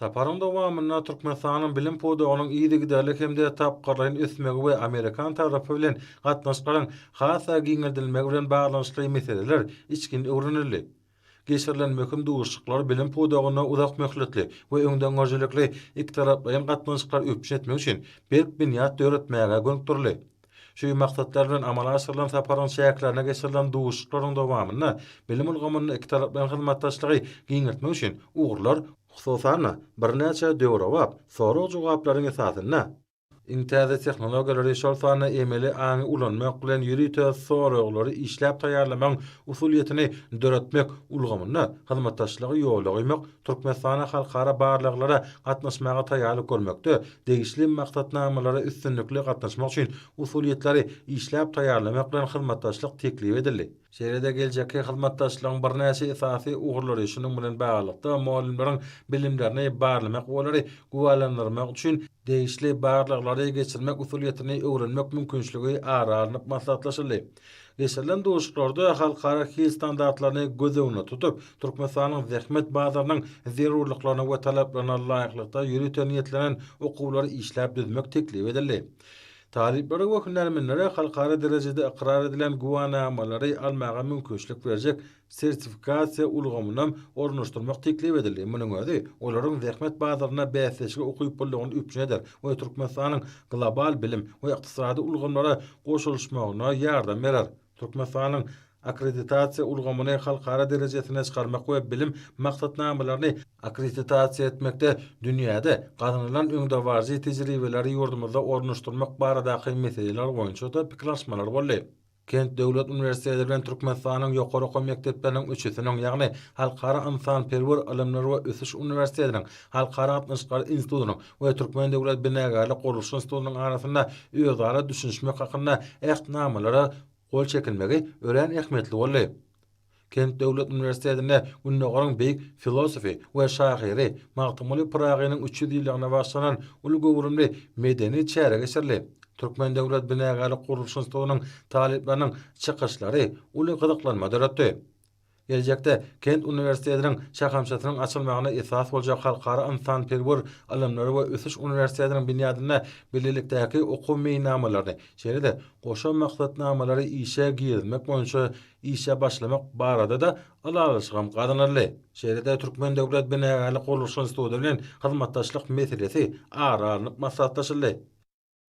Saparyň dowamynda Türkmenistanyň bilim pudagynyň yzygiderli hem-de tapgyrlaýyn ösmegi we amerikan tarapy bilen gatnaşyklaryň has-da giňeldilmegi bilen baglanyşykly meseleler içgin öwrenildi. Geçirilen möhüm duşuşyklar bilim pudagynda uzak möhletli we öňdengörüjilikli ikitaraplaýyn gatnaşyklary üpjün etmek üçin berk binýat döretmäge gönükdirildi. Şu maksatlar bilen amala aşyrylan saparyň çäklerinde geçirilen duşuşyklaryň dowamynda bilim ulgamynda ikitaraplaýyn hyzmatdaşlygy giňeltmek üçin ugurlar, hususan-da, birnäçe döwrebap sorag-jogaplaryň esasynda, iň täze tehnologiýalary, şol sanda emeli aňy ulanmak bilen ýörite soraglary işläp taýýarlamagyň usulyýetini döretmek ulgamynda hyzmatdaşlygy ýola goýmak, Türkmenistana halkara barlaglara gatnaşmaga taýýarlyk görmekde degişli maksatnamalara üstünlikli gatnaşmak üçin usulyýetleri işläp taýýarlamak bilen hyzmatdaşlyk teklip edildi. Şeýle-de geljekki hyzmatdaşlygyň birnäçe esasy ugurlary, şunuň bilen baglylykda, mugallymlaryň bilimlerini barlamak we olary güwälendirmek üçin degişli barlaglary geçirmek usulyýetini öwrenmek mümkinçiligi ara alnyp maslahatlaşyldy. Geçirilen duşuşyklarda halkara hil standartlaryny göz öňünde tutup, Türkmenistanyň zähmet bazarynyň zerurlyklaryna we talaplaryna laýyklykda ýörite niýetlenen okuwlary işläp düzmek teklip edildi. Talyplara we hünärmenlere halkara derejede ykrar edilen güwänamalary almaga mümkinçilik berjek sertifikasiýa ulgamynam ornaşdyrmak teklip edildi. Munuň özi olaryň zähmet bazarynda bäsdeşlige ukyplylygyny üpjün eder we Türkmenistanyň global bilim we ykdysady ulgamlara goşulyşmagyna ýardam berer. Türkmenistanyň akkreditasiýa ulgamyny halkara derejesine çykarmak we bilim maksatnamalaryny akkreditasiýa etmekde dünýäde gazanylan öňdebaryjy tejribeleri ýurdumyzda ornaşdyrmak baradaky meseleler boýunça-da pikir alyşmalar boldy. Kent döwlet uniwersiteti bilen Türkmenistanyň ýokary okuw mekdepleriniň üçüsiniň, ýagny Halkara ynsanperwer ylymlar we ösüş uniwersitetiniň, Halkara gatnaşyklary institutynyň we Türkmen döwlet binagärlik-gurluşyk institutynyň arasynda özara düşünişmek hakynda Ähtnamalara gol çekilmegi örän ähmiýetli boldy. Kent döwlet uniwersitetinde Gündogaryň beýik filosofy we şahyry Magtymguly Pyragynyň 300 ýyllygyna bagyşlanan uly göwrümli medeni çäre geçirildi. Türkmen döwlet binagärlik-gurluşyk institutynyň talyplarynyň çykyşlary uly gyzyklanma döretdi. Geljekde Kent uniwersitetiniň şahamçasynyň açylmagyna esas boljak Halkara ynsanperwer ylymlary we ösüş uniwersitetiniň binýadynda bilelikdäki okuw meýilnamalaryny, şeýle-de goşa maksatnamalary işe girizmek boýunça işe başlamak barada-da ylalaşygam gazanyldy. Şeýle-de Türkmen döwlet binagärlik-gurluşyk instituty bilen hyzmatdaşlyk meselesi ara alnyp maslahatlaşyldy.